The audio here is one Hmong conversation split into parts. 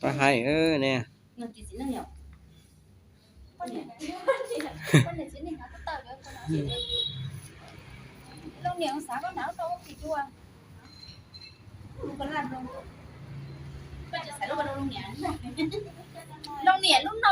Pab hais ne. Loo niam lub no na.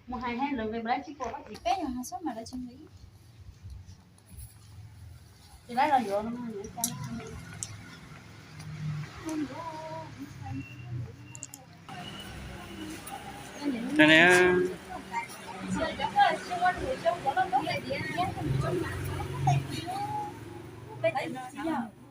Mus hais lawv, peb yog hais xab mam lawv tsis nqis. Tsis laib los yuav. Peb